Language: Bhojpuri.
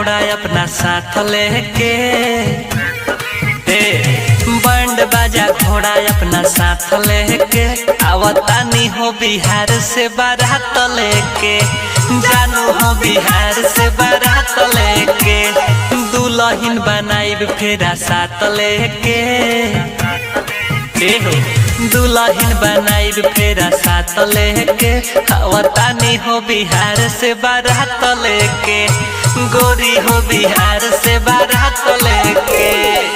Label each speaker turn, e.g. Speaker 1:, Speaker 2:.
Speaker 1: घोड़ा अपना साथ लेके, ए बैंड बाजा घोड़ा अपना साथ लेके, आवतानी हो बिहार से बारात लेके, जानू हो बिहार से बारात लेके, दुल्हन बनाइब फेरा साथ लेके, एहो दुल्हन बनाइब फेरा साथ लेके, आवतानी हो बिहार से बारात लेके, गोरी हो बिहार से बारात लेके।